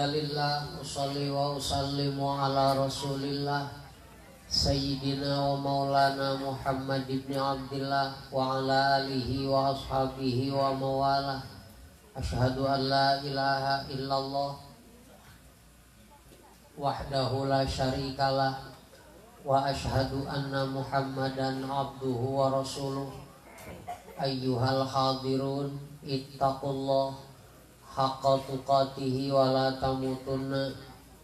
Alhamdulillah usolli wa usallimu ala Rasulillah sayyidina wa maulana Muhammad ibn Abdillah wa ala alihi wa ashabihi wa mawalah. Asyhadu an la ilaha illallah wahdahu la syarikalah wa asyhadu anna Muhammadan abduhu wa rasuluh. Ayyuhal hadirun ittaqullah haqqa tuqatihi wa la tamutunna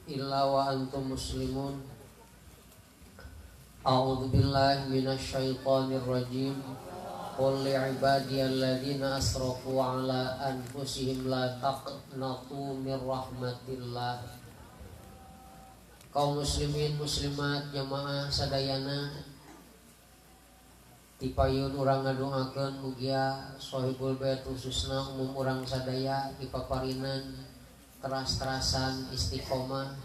illa wa antum muslimun. A'udzu billahi minasyaitonir rajim. Qul li'ibadiyalladzina asrafu ala anfusihim la taqnatu mir rahmatillah. Kaum muslimin muslimat jamaah sadayana dipayun urang ngadoakeun mugia sohibul bait khususna umum urang sadaya dipaparinan teras-terasan istiqomah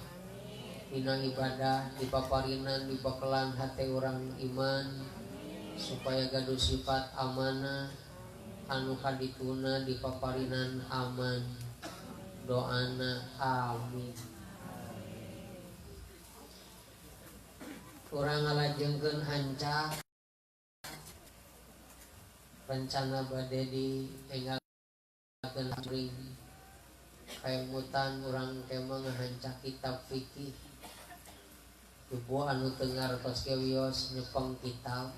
dina ibadah, dipaparinan dibekelan hate urang iman supaya gaduh sifat amanah anu kadituna dipaparinan aman doana amin. Urang ngalajengkeun hancak rencana bade di enggalkeun kuring kaemutan urang kemah ngahancak kitab fikih. Ibu anu teu ngartos ge wios nyepeng kitab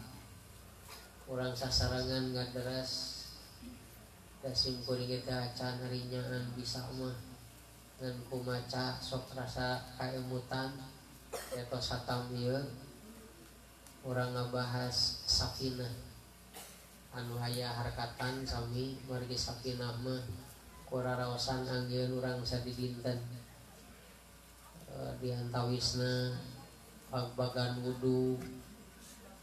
urang sasarengan ngaderes da simkuring teh acan rinyaan bisa mah ngan kumaca sok rasa kaemutan eta satam ieu urang ngabahas sakinah anu aya harkatan sami margi sakinah mah kuraraosan anggeun urang sadidinten di antawisna bagbagan wudu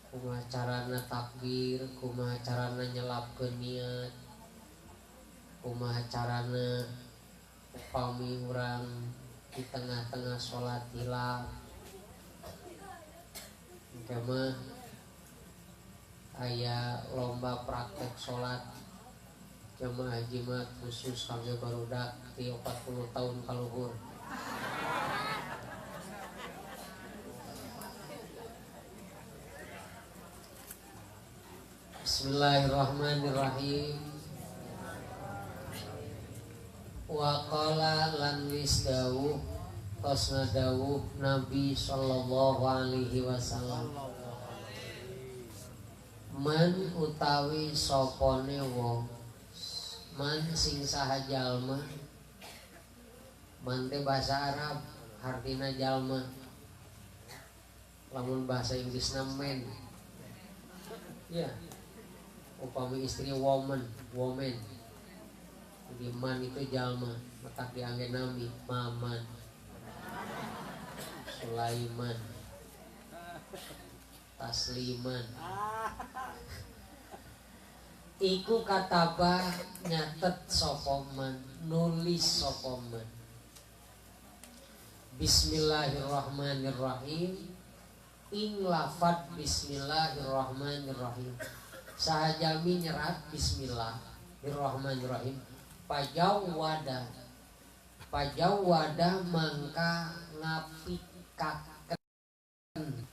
kumaha carana takbir, kumaha carana nyelapkeun niat, kumaha carana upami urang di tengah-tengah salat hilaf. Engke mah aya lomba praktek salat jamaah jimat khusus kangge barudak ti 40 tahun kaluhur. Bismillahirrahmanirrahim. Wa qala lan wis dawuh tosna dawuh Nabi sallallahu alaihi wasallam. Man utawi sopone wong, man sing saha jalma, man teh bahasa Arab artina jalma, lamun bahasa Inggrisna man. Ya, upami istri woman, woman. Jadi man itu jalma, matak diangge nami Maman, Sulaiman, Tasliman. Iku kataba nyatet sapa man, nulis sapa man. Bismillahirrahmanirrahim. Ing lafad bismillahirrahmanirrahim. Sahajami nyerat bismillahirrahmanirrahim. Pajawada, pajawada mangka ngapikaken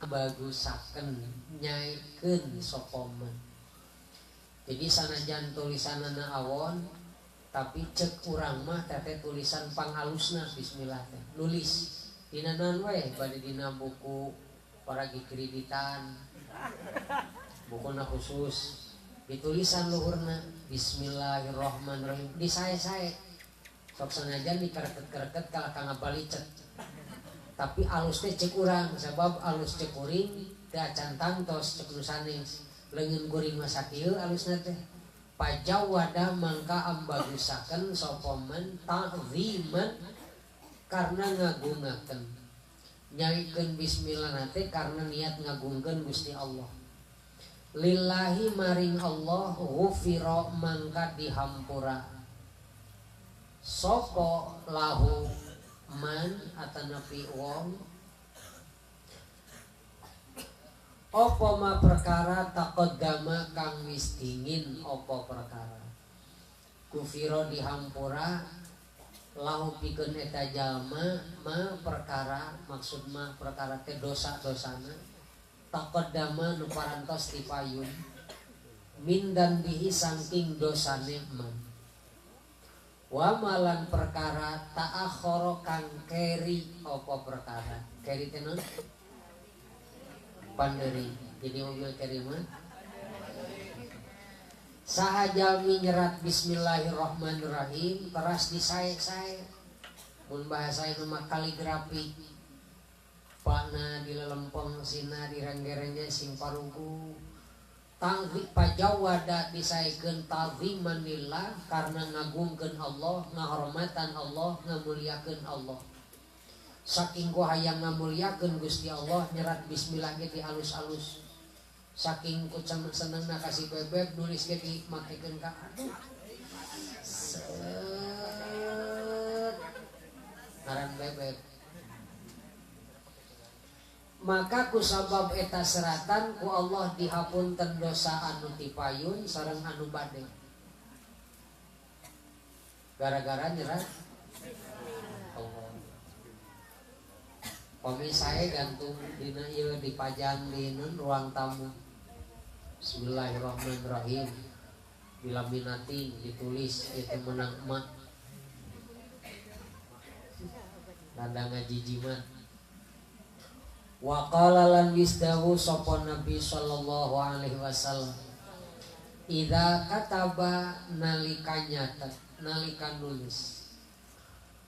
bagusaken nyaikeun sapa man. Jadi sanajan tulisanana awon tapi cek urang mah teh tulisan pangalusna bismillah teh. Nulis dina naon we bade dina buku paragi kreditan bukuna khusus ditulisan luhurna bismillahirrahmanirrahim disae-sae sok sanajan dikereket-kereket kalah ka ngabalicet tapi alus teh cek urang sabab alus cek kuring teu acan tangtos cek nu sanes leungeun kuring mah sakieu alusna teh. Pajawada mangka ambagusakeun sapa man ta'ziman karena ngagungakeun nyaikeun bismillah teh karena niat ngagungkeun Gusti Allah. Lillahi maring Allah ghufira mangka dihampura sapa lahu man atanapi wong apa ma perkara taqaddama kang wis dingin apa perkara kufira dihampura Lahu pikeun eta jalma ma perkara maksud ma perkara teh dosa-dosana taqaddama nu parantos dipayun min danbihi saking dosane man wa malan perkara ta'akhara kang keri apa perkara keri teh naon panderi jadi mobil keri mah saha jalmi nyerat bismillahirrahmanirrahim teras disae-sae mun bahasa ieu mah kaligrafi pakna dilelempong sina direnggerengnya sing parugu tangzi pajawada disaekeun ta'ziman lillah karena ngagungkeun Allah ngahormatan Allah ngamuliakeun Allah saking ku hayang ngamuliakeun Gusti Allah nyerat bismillah ge di alus-alus saking ku senengna kasih bebek nulis ge dimakekeun ka aduh set ngaran bebek maka ku sabab eta seratan ku Allah dihapunten dosa anu tipayun sareng anu bade gara-gara nyerat Allah. Pami saya gantung dina ieu dipajang di ruang tamu. Bismillahirrahmanirrahim. Dilaminating ditulis itu menang emak. Tanda ngaji jimat. Wa qala lan wisdahu sapa Nabi sallallahu alaihi wasallam. Idza kataba nalika nyatet nalika nulis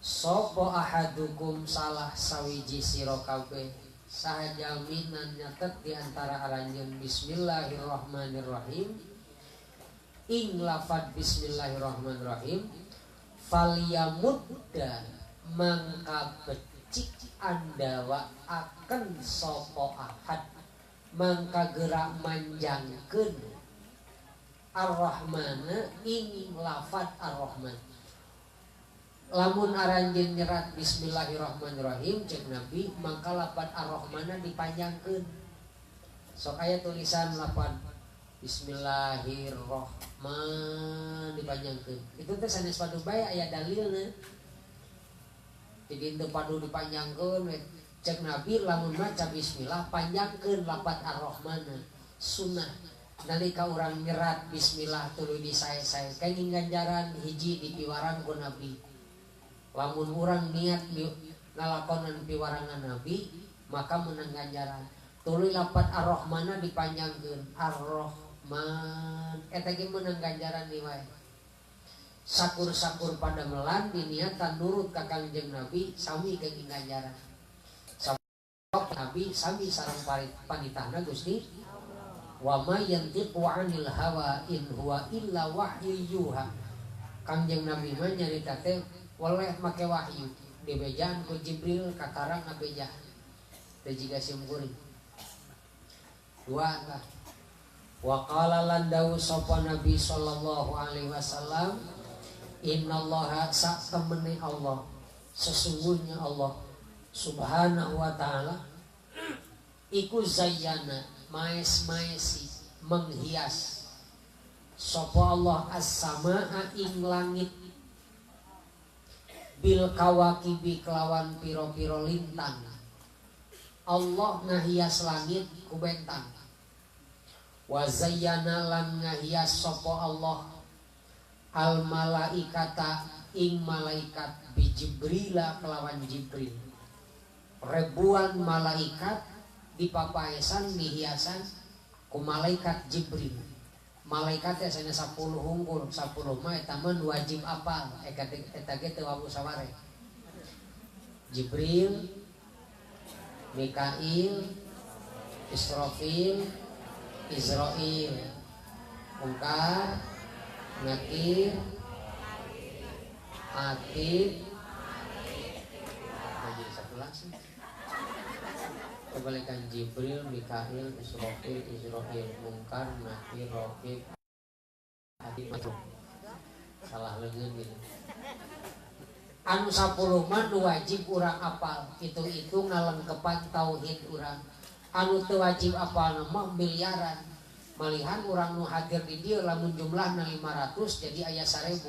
sopo ahadukum salah sawiji sira kabeh saha jaminan nyatet di antara aranjeun bismillahirrahmanirrahim ing lafad bismillahirrahmanirrahim falyamudda mangka becik andawa akan sopo ahad mangka gerak manjangkeun ar-rahmana ing lafad ar-rahman. Lamun aranjeun nyerat bismillahirrahmanirrahim cek Nabi mangka lapad ar-rahmana dipanjangkeun. Sok aya tulisan lapad bismillahirrahman dipanjangkeun. Itu teh sanes padu bae aya dalilna. Jadi teu padu dipanjangkeun cek Nabi lamun maca bismillah panjangkeun lapad ar-rahmana sunnah. Nalika urang nyerat bismillah tuluy disae-sae kenging ganjaran hiji dipiwarang ku Nabi. Lamun urang niat ngalakonan piwarangan Nabi maka menang ganjaran. Tuluy lapat ar-Rahmana dipanjangkeun ar-Rahman eta ge meunang ganjaran deui wae. Sakur-sakur pada melan diniatan nurut ka Kangjeng Nabi sami kenging ganjaran. Sabab Nabi sami sareng panitahna Gusti wa ma yantiqu 'anil hawa in huwa illa wahyu yuha. Kangjeng Nabi mah nyarita teh oleh make wahyu dibejaan ku Jibril kakarang ngabeja teh jiga simkuring dua tah wa qala lan dawu sapa Nabi sallallahu alaihi wasallam innallaha sak temene Allah sesungguhnya Allah subhanahu wa ta'ala iku zayyana maes-maesi menghias sapa Allah as-samaa ing langit bil kawakibi kelawan piro-piro lintang. Allah ngahias langit ku bentang. Wa zayyana lan ngahias sapa Allah al malaikata ing malaikat bi Jibrila kelawan Jibril. Ribuan malaikat dipapaesan dihiasan ku malaikat Jibril. Malaikat teh sanes 10 hungkul, 10 mah eta mah wajib apal, eta ge teu wabu saware. Jibril, Mikail, Israfil, Israil, Mungkar, Nakir, Atid, jadi satu lagi. Kebalikan Jibril, Mikail, Israfil, Israil, Mungkar, Nakir, Raqib, Atid. Salah leungeun gitu. Anu 10 mah nu wajib urang apal, itu ngalengkepan tauhid urang. Anu teu wajib apal mah miliaran. Malihan urang nu hadir di dieu lamun jumlahna 500 jadi aya 1000.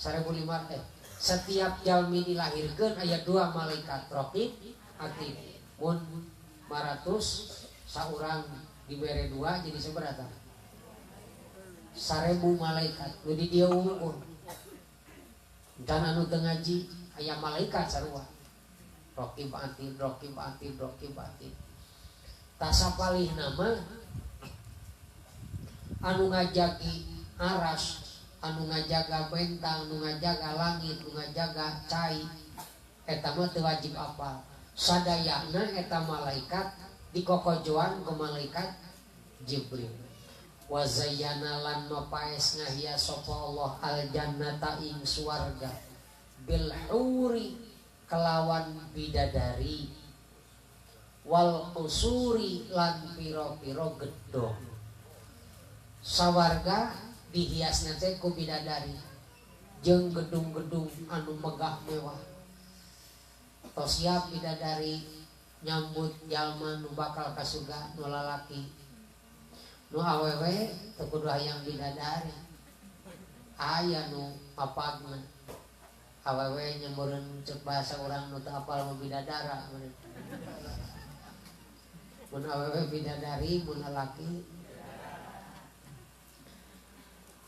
1500 setiap jalmi dilahirkeun aya 2 malaikat raqib atid. Mun 500 saurang dibere 2 jadi sabaraha? 1000 malaikat nu di dieu unggul. Dan anu teu ngaji aya malaikat sarua. Raqib atid, raqib atid, raqib atid. Tasapalih nama anu ngajagi aras, anu ngajaga bentang, anu ngajaga langit, anu ngajaga cai, eta mah teu wajib apal. Sadayana eta malaikat dikokojoan ku malaikat Jibril. Wa zayyana lan mapaes ngahias sapa Allah al jannata ing suwarga bil huri kelawan bidadari wal qusuri lan pira-pira gedhong. Sawarga dihiasna teh ku bidadari jeung gedung-gedung anu megah mewah. Tos siap bidadari nyambut jalma nu bakal ka surga nu lalaki. Nu awewe teu kudu hayang bidadari. Aya nu apagna. Awewe nyemeureun ceuk bahasa urang nu teu apal mah bidadara. Mun awewe bidadari, mun lalaki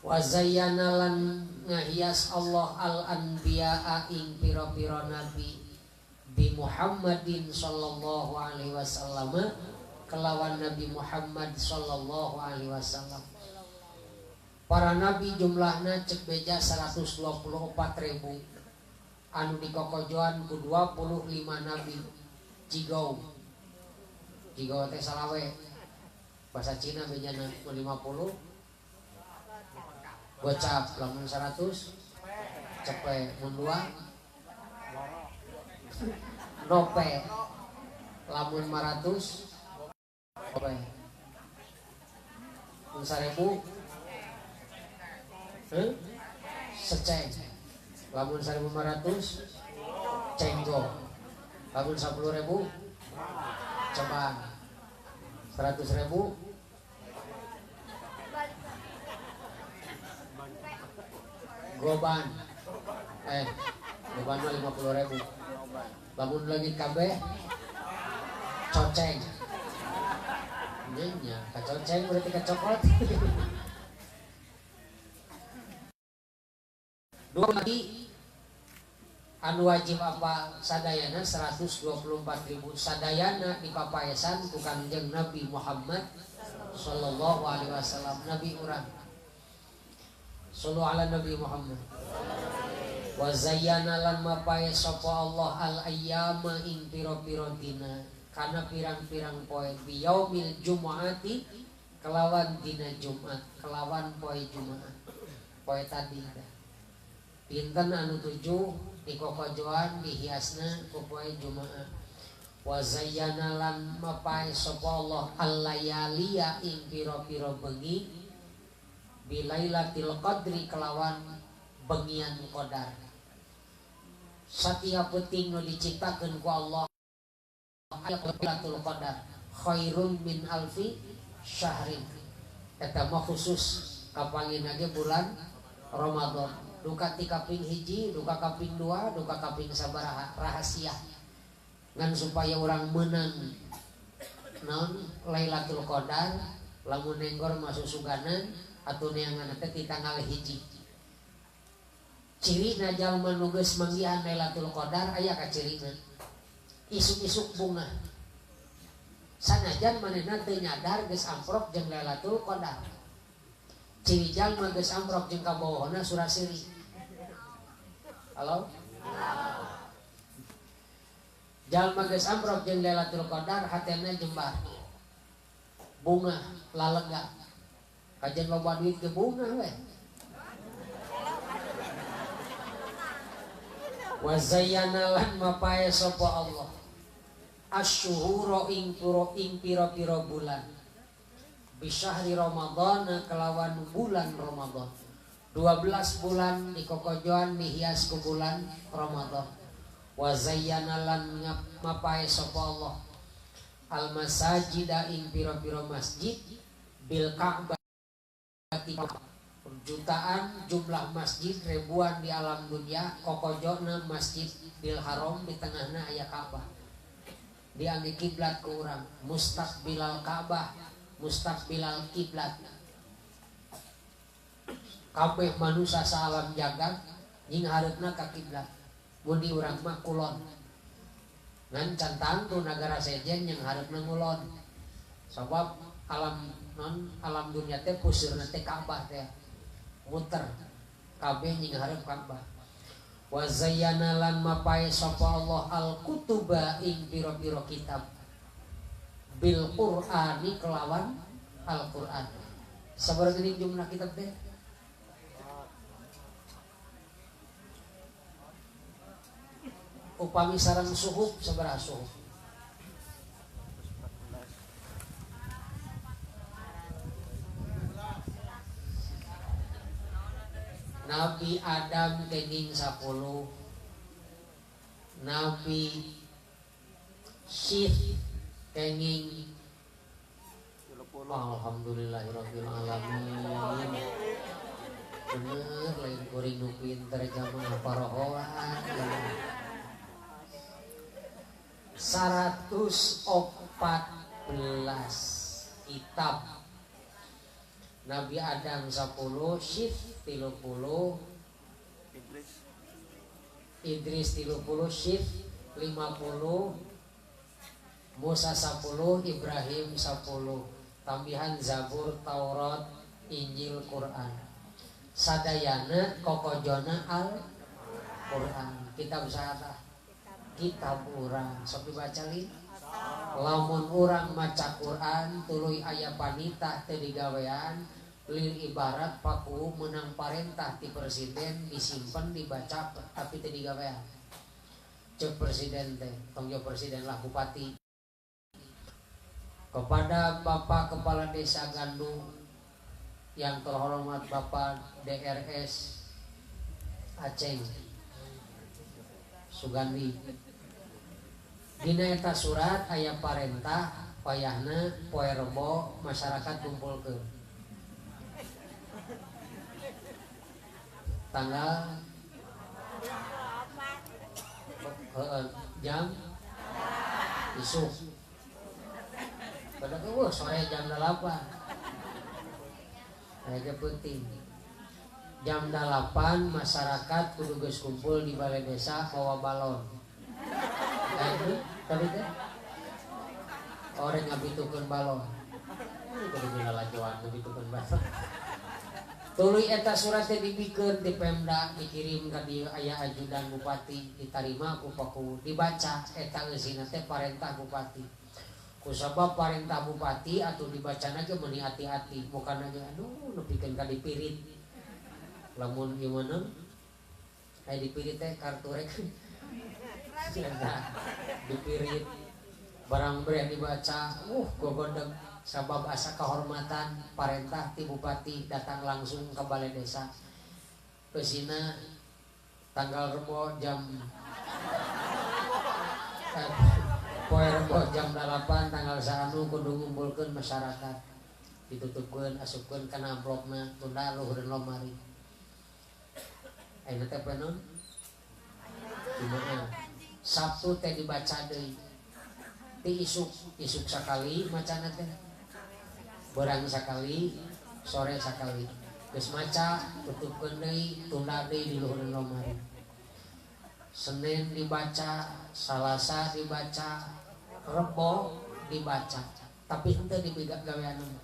wa zayyana lan ngahias Allah al anbiya'a ing pira-pira nabi bi Muhammadin sallallahu alaihi wasallam kelawan Nabi Muhammad sallallahu alaihi wasallam. Para nabi jumlahna cek beja 124.000 anu dikokojoan ku 25 nabi. Jigau jigau teh salawe bahasa Cina bejana 50 gocap, lamun 100 cepe, mun 2 nope, lamun 500 ope, mun 1000 seceng, lamun 1500 cenggo, lamun 10.000 cobaan, 100.000 goban, goban mah 50.000, lamun leungit kabeh coceng, nya kacoceng berarti kacokot. Dua lagi anu wajib apa sadayana 124.000 sadayana dipapaesan ku Kangjeng Nabi Muhammad sallallahu alaihi wasallam, nabi urang. Sallu ala Nabi Muhammad. Wa zayyana lan mapae sapa Allah al ayyama ing pira-pira dina kana pirang-pirang poe bi yaumil jumu'ati kelawan dina Jumat, kelawan poe Jumat. Poe tadi teh. Dinten anu 7 dikokojoan dihiasna ku poe Jumat. Wa zayyana lan mapae sapa Allah al layaliya ing pira-pira bengi bilailatil qadri kelawan bengian qadar. Setiap penting nu diciptakeun ku Allah lailatul qadar khairun min alfi syahrin. Eta mah khusus kapangina ge bulan Ramadan. Duka ti kaping 1, duka kaping 2, duka kaping sabaraha rahasia. Ngan supaya urang meunang naon Lailatul Qadar lamun nenggor masuk suganan atau neangan teh ti tanggal 1. Cirina jalma nu geus manggihan Lailatul Qadar aya ka cirina. Isuk-isuk bunga. Sanajan manehna teu nyadar geus amprok jeung Lailatul Qadar. Ciri jalma geus amprok jeung kabogohna surasiri. Halo? Jalma geus amprok jeung Lailatul Qadar hatena jembar. Bunga lalega. Kajian loba duit ke bunga we. Wa zayyana lan mapae sapa Allah asyhura ing pira-pira bulan bisyahri Ramadhan kelawan bulan Ramadan. 12 bulan dikokojoan dihias ku bulan Ramadan. Wa zayyana lan mapae sapa Allah al masajida ing pira-pira masjid bil Ka'bah. Jutaan jumlah masjid ribuan di alam dunia, kokojona Masjid Bil Haram di tengahna aya Ka'bah. Diangge kiblat ku urang, mustaqbilal Ka'bah, mustaqbilal kiblat. Kabeh manusia saalam jagat nying hareupna ka kiblat. Mun di urang mah kulon. Ngan can tangtu nagara sejen yang hareupna ngulon. Sabab alam non alam dunia teh puseurna teh Ka'bah teh. Muter kabeh nying hareup Ka'bah. Wa zayyana lan mapae sapa Allah al kutuba ing pira-pira kitab bil Qur'ani kelawan Al Qur'an. Sabaraha geuning jumlah kitab teh? Upami sareng suhuf sabaraha suhuf? Nabi Adam kenging 10, Nabi Syith kenging alhamdulillahirabbil alamin. Bener lain kuring nu pinter jamaah parohoan. 114 kitab. Nabi Adam 10, Syith 30, Idris 30, Syith 50, Musa 10, Ibrahim 10. Tambihan Zabur, Taurat, Injil, Quran. Sadayana kokojona Al Quran. Kitab saha? Kitab urang. Sok dibaca li. Lamun urang maca Quran tuluy aya panita teu digawean, lil ibarat paku menang parentah ti presiden disimpen dibaca tapi teu digawean. Cek presiden teh, tong jauh presiden lah bupati. Kepada Bapak Kepala Desa Gandu yang terhormat Bapak DRS Aceng Sugandi. Dina eta surat aya parentah wayahna poe Rebo masyarakat kumpulkeun. Tanggal jam isuk. Pada eueuh sore jam 8. Aya penting. Jam 8 masyarakat kudu geus kumpul di balai desa bawa balon. Tadi teh orang ngabitukeun balon. Kudu lalajoan ngabitukeun balon. Tuluy eta surat teh dibikeun di Pemda, dikirim ka dieu aya ajudan bupati, ditarima ku paku, dibaca eta eusina teh parentah bupati. Kusabab parentah bupati atau dibacana ge meuni hati-hati, bukan aja aduh nepikeun ka dipirit. Lamun ieu mah aya dipirit teh kartu rek. Dipirit barang breh dibaca, gogodeg sabab asa kehormatan parentah ti bupati datang langsung ke balai desa. Pesina tanggal Rebo jam poe Rebo jam 8 tanggal saanu kudu ngumpulkeun masyarakat. Ditutupkeun asupkeun kana amplopna tunda luhureun lomari. Ayeuna teh poe naon? Jumaah. Sabtu teh dibaca deui. Ti isuk, isuk sakali macana teh. Berang sakali, sore sakali. Geus maca tutupkeun deui, tunda deui di luhureun lomari. Senin dibaca, Salasa dibaca, Rebo dibaca. Tapi henteu digawean mah.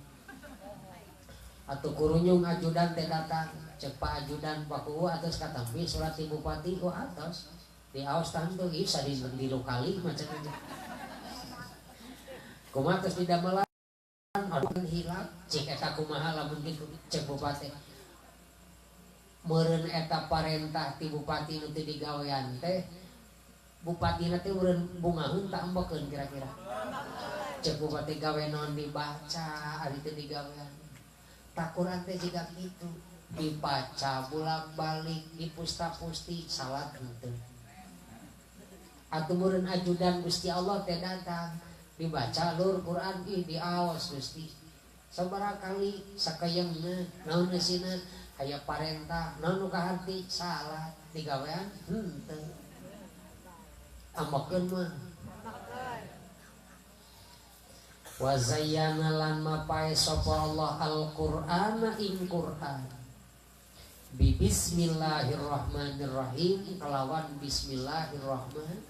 Atuh kurunyung ajudan teh datang, cek Pak ajudan paku atos katampi surat ti bupati, oh atos. Diaos tangtu ieu sadinten tilu kali macam aja. Kumaha tos didamelan aduh hilap cek eta kumaha lamun kitu cek bupati. Meureun eta parentah ti bupati nu teu digawean teh bupatina teh meureun bungaheun tak embekeun kira-kira. Cek bupati gawe naon dibaca ari teu digawean. Tak Quran teh jiga kitu dibaca bolak-balik dipusta-pusti salat henteu. Atuh meureun ajudan Gusti Allah teh datang dibaca lur Quran ih diaos Gusti. Sabaraha kali sakayangna naon eusina Aya parentah naon nu kaharti salat digawean henteu. Ambekeun mah. Wa zayyana lan mapae sapa Allah Al-Qur'ana ing Qur'an. Bi bismillahirrahmanirrahim kelawan bismillahirrahmanirrahim.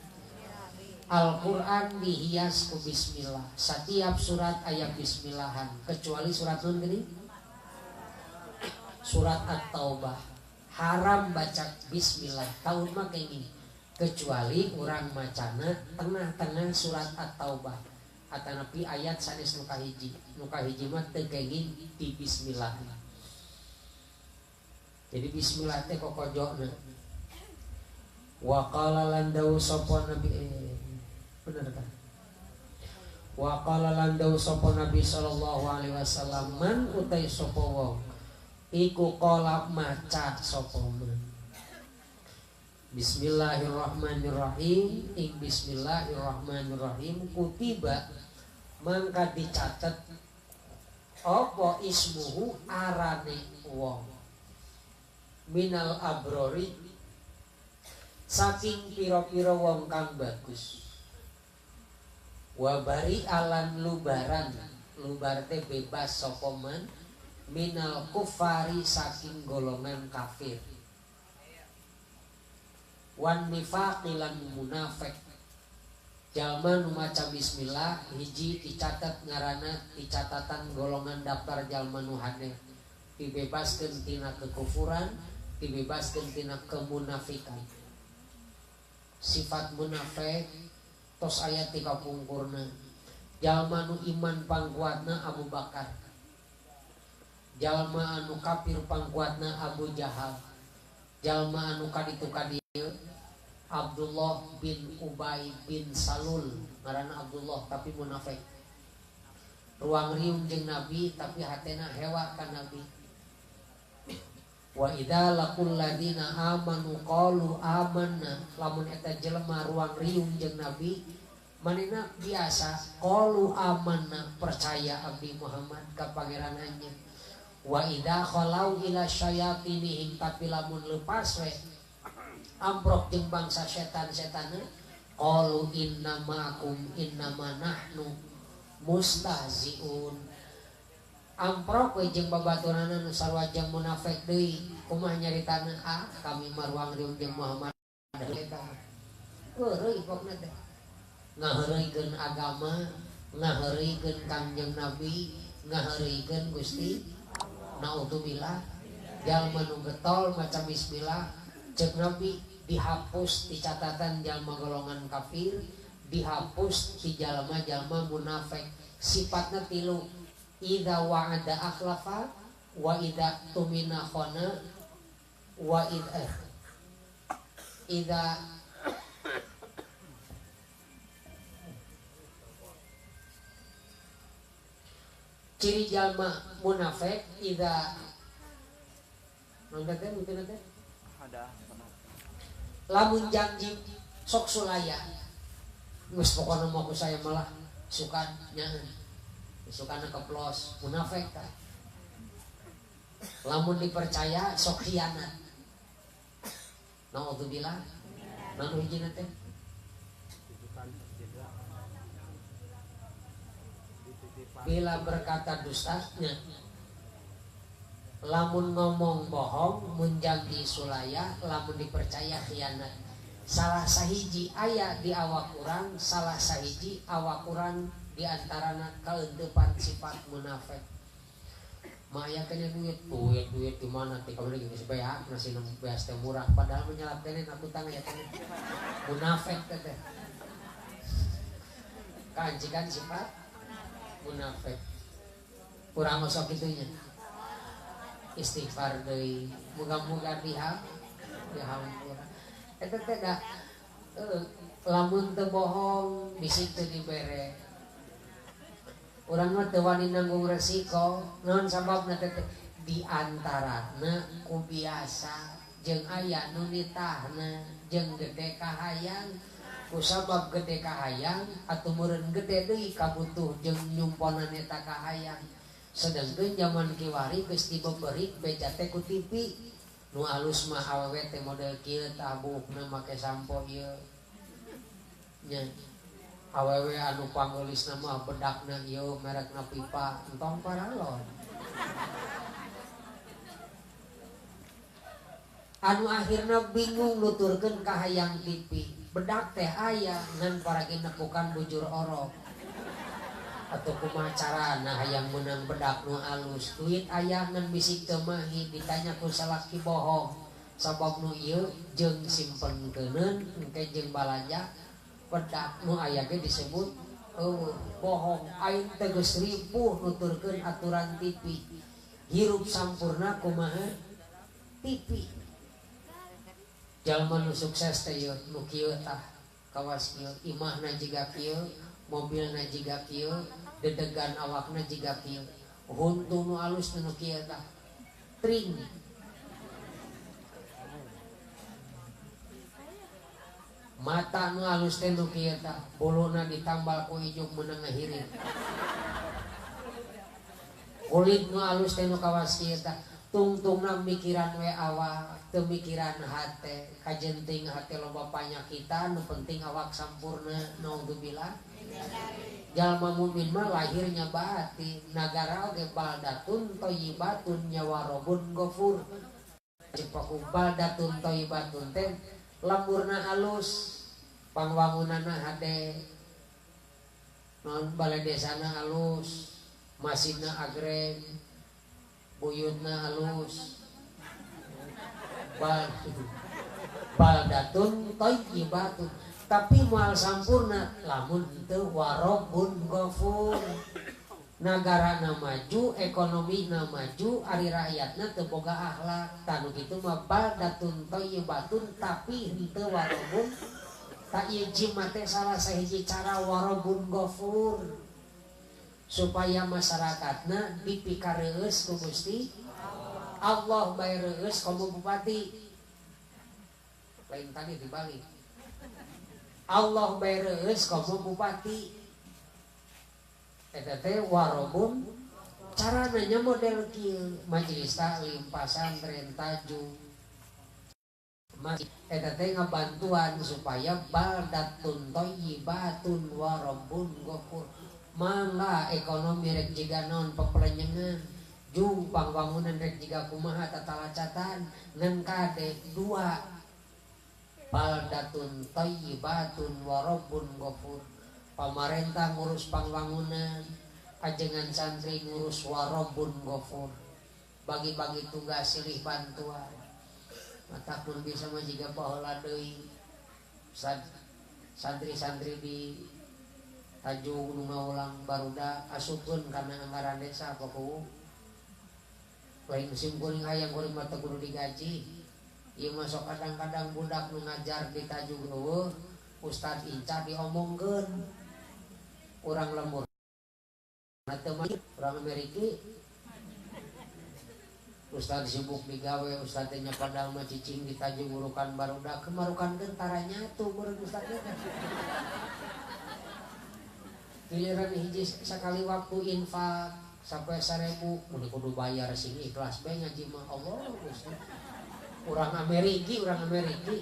Al-Qur'an dihias ku bismillah. Setiap surat ayat bismillahan kecuali surat nun gini. Surat At-Taubah haram baca bismillah tahun mah kenging kecuali urang macana tengah-tengah surat At-Taubah atanapi ayat sanes nu kahiji mah teu kenging di bismillah. Jadi bismillah teh kokojona. Wa qala lan dawu sapa nabi bener kan? Wa qala lan dawu sapa nabi sallallahu alaihi wasallam man utai sapa wong iku qala maca sapa man bismillahirrahmanirrahim ing bismillahirrahmanirrahim kutiba mangka dicatet apa ismuhu arane wong minal abrori saking pira-pira wong kang bagus wa bari alan lubaran lubar teh bebas sapa man minal kufari saking golongan kafir wan nifaqilan munafik jalma nu maca bismillah hiji dicatat ngaranna dicatatan golongan daftar jalma nu hade dibebaskeun tina kekufuran dibebaskeun tina kemunafikan sifat munafik tos aya ti kapungkurna jalma nu iman pangkuatna Abu Bakar jalma anu kafir pangkuatna Abu Jahal jalma anu kaditu kadieu Abdullah bin Ubay bin Salul ngaranna Abdullah tapi munafik ruang riung jeung Nabi tapi hatena hewa ka Nabi wa idza laqul ladina amanu qalu amanna lamun eta jelema ruang riung jeung Nabi manehna biasa qalu amanna percaya abdi Muhammad ka pangeran anjeun wa idza khalau ila syayatinihim tapi lamun lepas we amprok jeung bangsa setan-setanna qalu inna ma'akum innama nahnu mustahziun amprok we jeung babaturanna nu sarua jeung munafik deui kumaha nyaritana ah kami mah ruang riung jeung Muhammad eta heureuy pokna teh ngaheureuykeun agama ngaheureuykeun Kangjeng Nabi ngaheureuykeun Gusti naudzubillah jalma nu getol maca bismillah cek Nabi dihapus di catatan jalma golongan kafir dihapus di jalma-jalma munafik sifatna tilu idza wa'ada akhlafa wa idza tumina khona wa idza ciri jalma munafik idza mangga teh mungkin teh lamun janji sok sulaya geus pokona mah ku saya malah sukan nyaeun sukana keplos munafik tah lamun dipercaya sok khianat naudzubillah naon hijina teh bila berkata dustanya lamun ngomong bohong mun janji sulaya lamun dipercaya khianat salah sahiji aya di awak urang salah sahiji awak urang di antarana kaeuntepan sifat munafik maya kena duit duit duit di mana teh kamari geus beak nasi beas teh murah padahal menyalap kene aku tang aya kene munafik teh kancikan sifat munafik kurang osok itunya istighfar deui muga-muga dihampura eta teh da lamun teu bohong bisi teu dibere urang mah teu wani nanggung resiko naon sababna teh di antarana ku biasa jeung aya nu nitahna jeung gede kahayang ku sabab gede kahayang atuh meureun gede deui kabutuh jeung nyumponan eta kahayang. Sedangkan zaman kiwari geus dibeberik beja teh ku TV. Nu alus mah awewe teh model kieu tah buukna make sampo ieu. Nya awewe anu pangeulisna mah bedakna ieu merekna pipa entong paralon. Anu akhirna bingung nuturkeun ka hayang TV. Bedak teh aya ngan paragi nekukan bujur orok. Atau kumaha carana hayang meunang bedak nu alus, duit aya ngan bisik teu mahi, ditanya ku salaki bohong. Sabab nu ieu jeung simpen keuneun engke jeung balanja bedak nu aya ge disebut eueuh bohong. Aing teh geus ripuh nuturkeun aturan TV. Hirup sampurna kumaha TV. Jalma nu sukses teh ieu nu kieu tah kawas kieu, imahna jiga kieu, mobilna jiga kieu, dedegan awakna jiga kieu, huntu nu alus nu kieu tah tring. Mata nu alus teh nu kieu tah, buluna ditambal ku ijuk meunang ngahiring. Kulit nu alus teh nu kawas kieu tah, tungtungna mikiran we awak, teu mikiran hate, kajenting hate loba panyakitan, nu penting awak sampurna, naudzubillah. Jalma mukmin mah lahirnya batin, nagara oge baldatun thayyibatun nyawarobun ghafur. Ceuk paku baldatun thayyibatun teh lemburna alus, pangwangunana hade, non balai desana alus, masjidna agreng, buyutna alus. Baldatun thayyibatun, tapi moal sampurna lamun teu warobun ghafur. Nagarana maju, ekonomina maju, ari rakyatna teu boga akhlak. Tanu kitu mah baldatun thayyibatun tapi henteu warobun. Tak ieu jimat teh salah sahiji cara warobun ghafur supaya masyarakatna dipikareus ku Gusti Allah bae reueus komo bupati. Lain tadi dibalik. Allah bae reueus komo bupati. Eta teh warobun carana nya model kieu, majelis taklim, pasantren, tajuk. Eta teh ngabantuan supaya baldatun thayyibatun warobun ghafur. Mangga ekonomi rek jiga naon pepelenyengan, jung pangwangunan rek jiga kumaha tatalacatan, ngan kade dua baldatun thayyibatun warobun ghafur. Pamarentah ngurus pangwangunan, ajengan santri ngurus warobun ghafur. Bagi-bagi tugas silih bantuan. Mata pun bisa mah jiga baheula deui. Santri-santri di Tanjung nu ngawulang barudak asupkeun kana anggaran desa paku. Lain sim kuring hayang kuring mah teu kudu digaji. Ieu mah sok kadang-kadang budak nu ngajar di Tanjung eueuh, ustad inca diomongkeun. Urang lembur teu mah urang Amerika. Ustad sibuk digawe, ustad teh nya padahal mah cicing di Tanjung urukan barudak kemarukan tentara nyatu meureun ustad teh. Giliran hiji sakali waktu infak sampai 1000 mun kudu bayar sing ikhlas bae ngaji mah Allah Gusti. Urang Amerika, urang Amerika.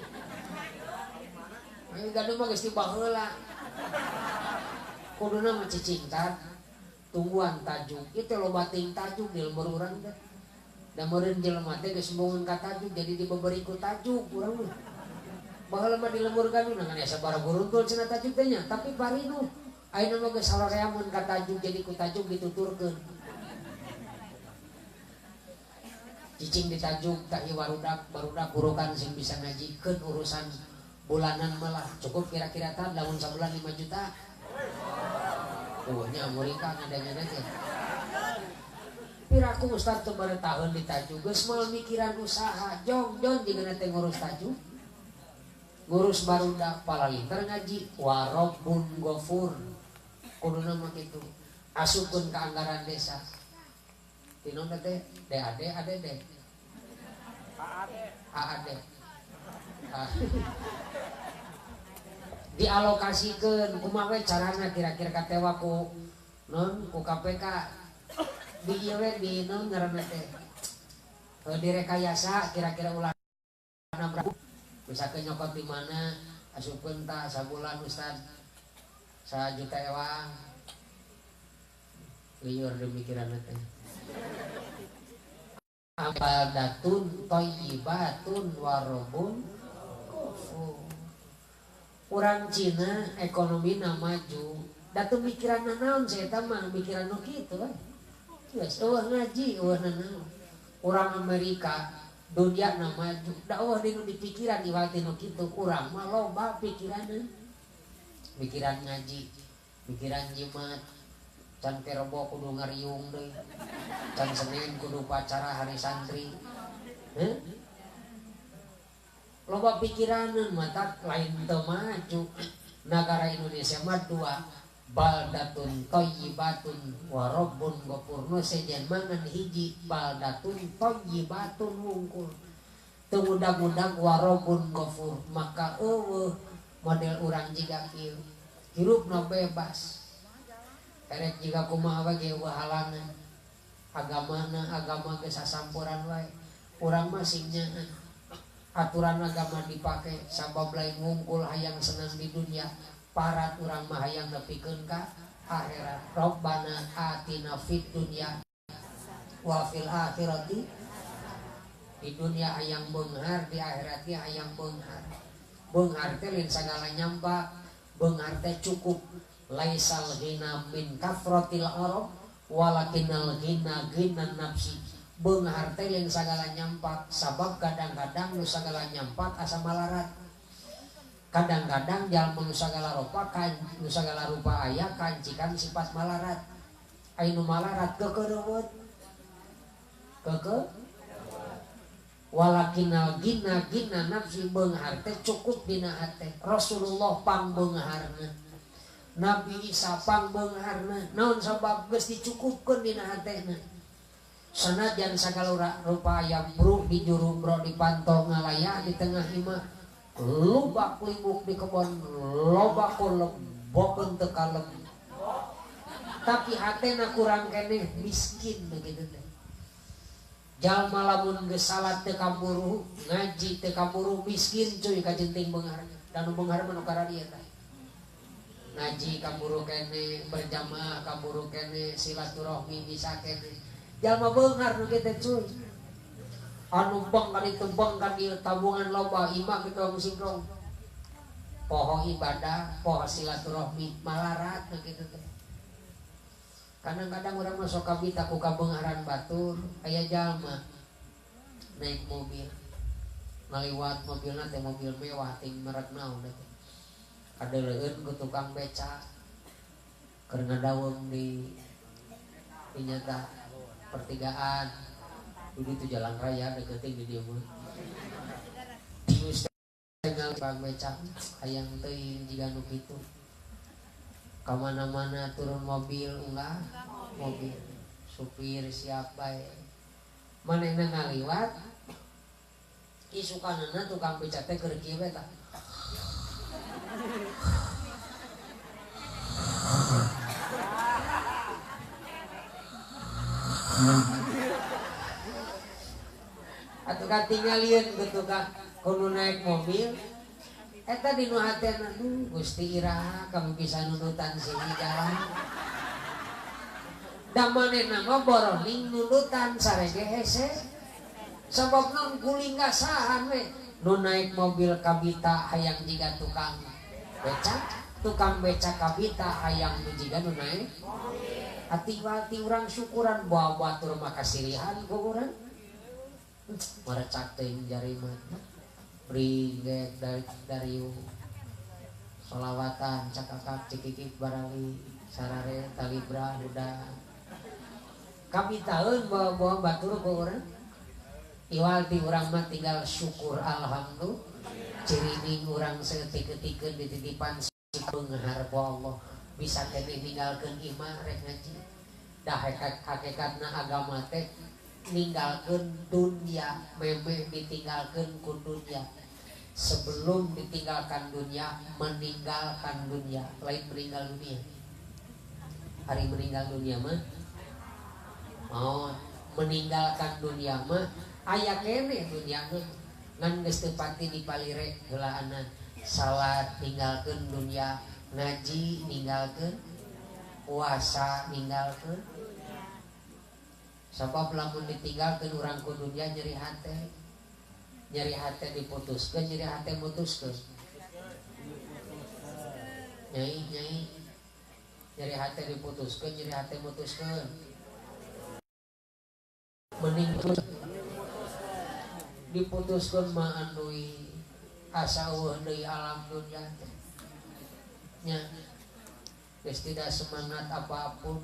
Ayo gaduh mah geus dibaheula. Kuduna mah cicing tungguan tajuk. Ieu teh loba teuing tajuk di lembur urang teh. Da meureun jelema teh geus embungeun ka tajuk jadi dibeberi ku tajuk urang mah. Baheula mah di lembur gaduh ngan aya sabaraha guruntul cenah tajuk teh nya, tapi parinu. Ayeuna mah geus saroreamun ka tajuk jadi ku tajuk dituturkeun. Cicing ditajuk tah ieu barudak, barudak urukan sing bisa ngajikeun urusan bulanan malah cukup kira-kira tah lamun sabulan 5 juta. Nya Amerika ngadanya teh. Piraku ustad teu bare taheun ditajuk geus moal mikiran usaha, jong jon jigana teh ngurus tajuk. Ngurus barudak palalinter ngaji warobun ghafur. Kuduna mah kitu. Asupkeun ka anggaran desa. Tinu teh DAD ADD. AAD. Dialokasikeun kumaha we carana kira-kira katewa ku non ku KPK. Di ieu we di naon ngaranna teh? Direkayasa kira-kira ulah nabrak. Misalkan nyokot di mana asupkeun tah sabulan Ustad 1 juta ewang. Liur demikiran teh. Baldatun thayyibatun warobun ghafur. Urang Cina ekonomina maju, da teu mikiran naon sia eta mah mikiran nu kitu we. Geus eueuh ngaji eueuh nanaon. Urang Amerika dunia na maju, da eueuh dinu dipikiran iwal tinu kitu, urang mah loba pikiranna. Mikiran ngaji, mikiran jimat, can Rebo kudu ngariung deui, can Senin kudu upacara hari santri. Heh? Loba pikiraneun mata lain teu maju. Nagara Indonesia mah dua, baldatun thayyibatun wa rabbun ghafur. Nu sejen mah ngan hiji, baldatun thayyibatun wungkul. Teu mudag-mudag wa rabbun ghafur, maka eueuh model urang jiga kieu. Hirupna bebas. Erek jiga kumaha we ge eueuh halangan. Agamana agama geus sasampuran wae. Urang mah sing nyaah. Aturan agama dipake sabab lain wungkul hayang senang di dunia. Parat urang mah hayang nepikeun ka akhirat. Rabbana atina fid dunya wa fil akhirati. Di dunia hayang beunghar, di akhirat ge hayang beunghar. Beunghar teh lain sagala nyampak, beunghar teh cukup. Laisal ghina min kafratil arab walakinal ghina ghinan nafsi. Beunghar teh lain sagala nyampak, sabab kadang-kadang nu sagala nyampak asa malarat. Kadang-kadang jalma nu sagala rupa kan nu sagala rupa aya kancikan sifat malarat. Aya nu malarat keukeureut. Keukeuh walakinal ghina ghina nafsi, beunghar teh cukup dina hate. Rasulullah pangbeungharna, Nabi Isa pangbeungharna. Naon sabab geus dicukupkeun dina hatena. Sanajan sagala rupa aya bruk di juru bro dipantau ngalaya di tengah imah, lubak libuk di kebon loba koleb bokeun teu kalem, tapi hatena kurang keneh miskin begitu teh. Jalma lamun geus salat teu kaburu, ngaji teu kaburu, miskin cuy kajenting beunghar. Dan nu beunghar mah nu karadieu tah. Ngaji kaburu keneh, berjamaah kaburu keneh, silaturahmi bisa keneh. Jalma beunghar nu kitu cuy. Anu bang ka ditu bang ka dieu tabungan loba imah kitu musingkrong. Poho ibadah, poho silaturahmi, malarat nu kitu teh. Kadang-kadang urang mah sok kabita ku kabeungharan batur, aya jalma naik mobil. Ngaliwat mobilna teh mobil mewah ting merek naon teh. Kadeleueun ku tukang beca keur ngadaweung di nyata pertigaan. Udah itu jalan raya deketin di dia mah. Tius teh tukang beca hayang teuing jiga nu kitu. Kamana-mana turun mobil enggak mobil supir siap bae manehna ngaliwat isukanana tukang beca teh keur kieu we tah. Atuh katingalieun ku tukang kudu naik mobil eta di nu hatena, duh Gusti iraha kami bisa nundutan sini jalan. Da manehna mah boroning nundutan sarege hese. Sabab naon guling gasahan we. Nu naik mobil kabita hayang jiga tukang becak, tukang becak kabita hayang nu jiga nu naik mobil. Ati-ati urang syukuran bawa batur mah kasirihan ku urang. Marecak teuing jari mah. Ringgek dari solawatan cakakak cikikik barali sarare talibra udah kami tahun bawa-bawa batur ke orang iwal di orang mah tinggal syukur alhamdulillah cirining orang seketik-ketikeun dititipan si beunghar ku Allah bisa kene ninggalkeun imah rek ngaji dah hakikatna agama teh ninggalkeun dunia memeh ditinggalkeun ku dunia. Sebelum ditinggalkan dunia, meninggalkan dunia, lain meninggal dunia. Hari meninggal dunia mah Maot meninggalkan dunia mah aya keneh dunia mah ngan geus teu pati dipalire heulaanan. Salat ninggalkeun dunia, ngaji ninggalkeun, puasa ninggalkeun. Sabab lamun ditinggalkeun urang ku dunia nyeri hate. Nyeri hate diputuskeun, nyeri hate mutuskeun. Nyai nyai nyeri hate diputuskeun, nyeri hate mutuskeun. Mending diputuskeun mah andui asa eueuh deui alam dunia teh. Nya geus tidak semangat apapun.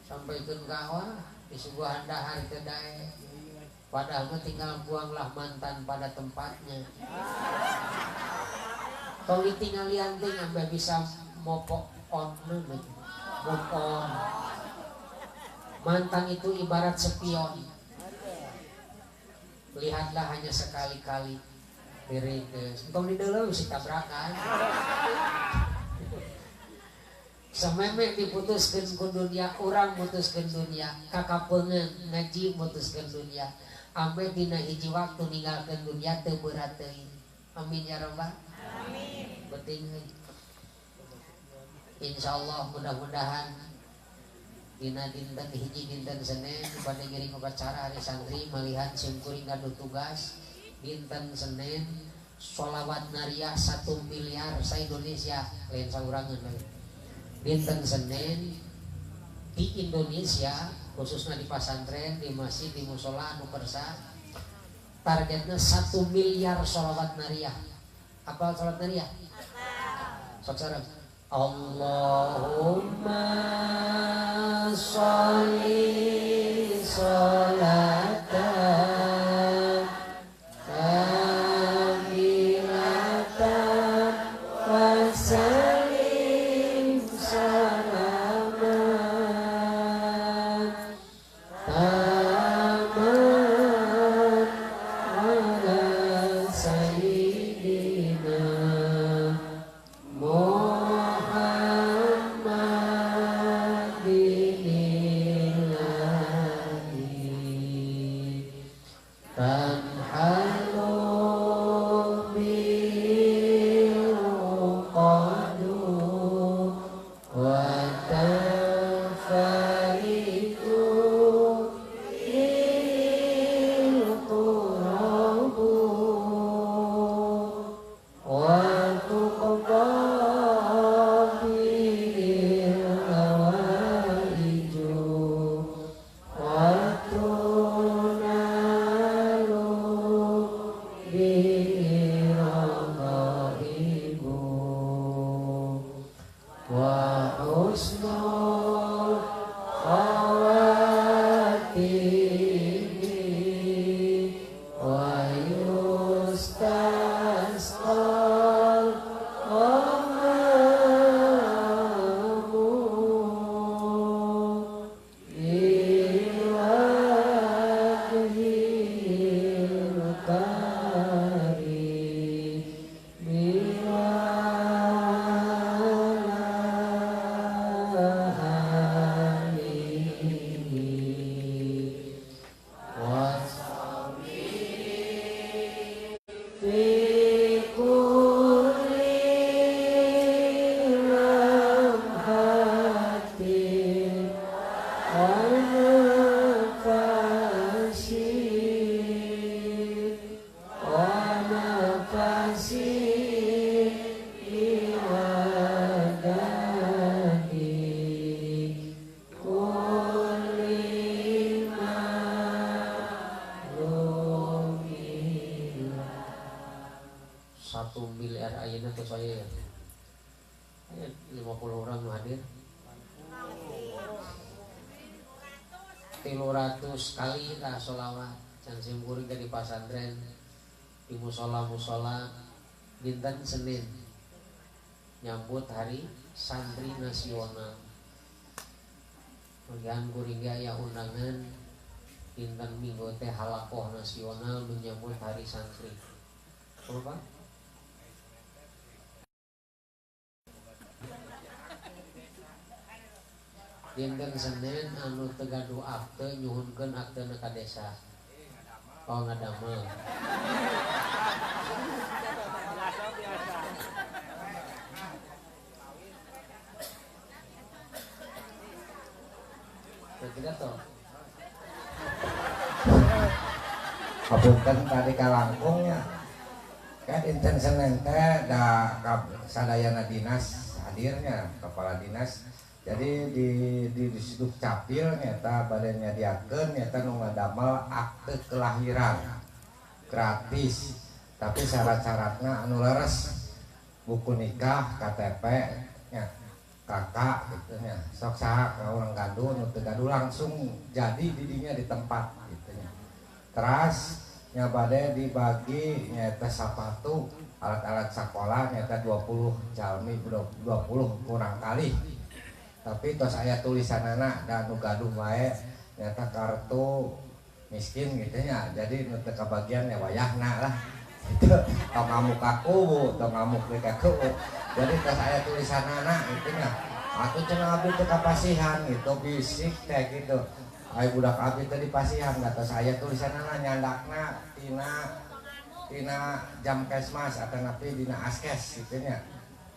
Sampaikeun ka wah disuguhan dahar teu daek. Padahal mah tinggal buanglah mantan pada tempatnya. Tong ditinggalian teh sampai bisa move on, move on. Mantan itu ibarat spion. Lihatlah hanya sekali-kali. Beres. Entong di dalam si tabrakan. Samemeh diputuskeun ku dunia, urang mutuskeun dunia, kakapeungeun ngaji mutuskeun dunia. Ambe dina hiji waktu ninggalkeun dunia teu berat teuing. Amin ya rabbal alamin. Penting. Insyaallah mudah-mudahan dina dinten hiji dinten Senin pada ngiring upacara hari santri malihan simkuring gaduh tugas dinten Senin sholawat nariyah 1 miliar sa Indonesia lain saurangan lain. Dinten Senin di Indonesia khususnya di pasantren, di masjid, di musola anu kersa targetnya 1 miliar sholawat nariyah. Apa sholawat nariyah? Sok sareng. Allahumma sholli sholatan kamilatan wa sallim salaman taman ala sayyidina kali lah sholawat can simkuring dari pasantren di musola-musola dinten Senin nyambut hari santri nasional. Kemudian kuring ya undangan dinten Minggu teh halakoh nasional menyambut hari santri. Apa? Dinten Senin anu teu gaduh akte nyuhunkeun aktena ka desa. Oh ngadamel. Tidak toh. Hapunten tadi kalangkungnya. Kan dinten Senin teh da sadayana dinas hadirnya kepala dinas. Jadi di Dukcapil nyata bade nyadiakeun nyata nu ngadamel akte kelahiran gratis. Tapi syarat-syaratna anu leres buku nikah, KTP nya, KK gitu nya. Sok saha ka urang gaduh nu teu gaduh langsung jadi didinya di tempat gitu nya. Teras nya bade dibagi nyata sapatu alat-alat sekolah nyata 20 jalmi 20 kurang kali. Tapi tos aya tulisanana da nu gaduh wae nyata kartu miskin gitu nya. Jadi nu teu kabagian ya wayahna lah. Itu tong ngamuk aku bu, tong ngamuk deui ka aku. Jadi tos aya tulisanana gitu nya. Atuh cenah abdi teu kapasihan gitu bisik teh gitu. Ai budak abdi teh dipasihan da tos aya tulisanana nyandakna tina Jamkesmas atanapi dina askes gitu nya.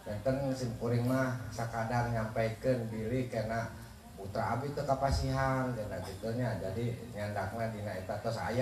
Benten simkuring mah sakadar nyampaikeun bilih kana putra abdi teu kapasihan dina kitu nya. Jadi nyandakna dina eta tos aya.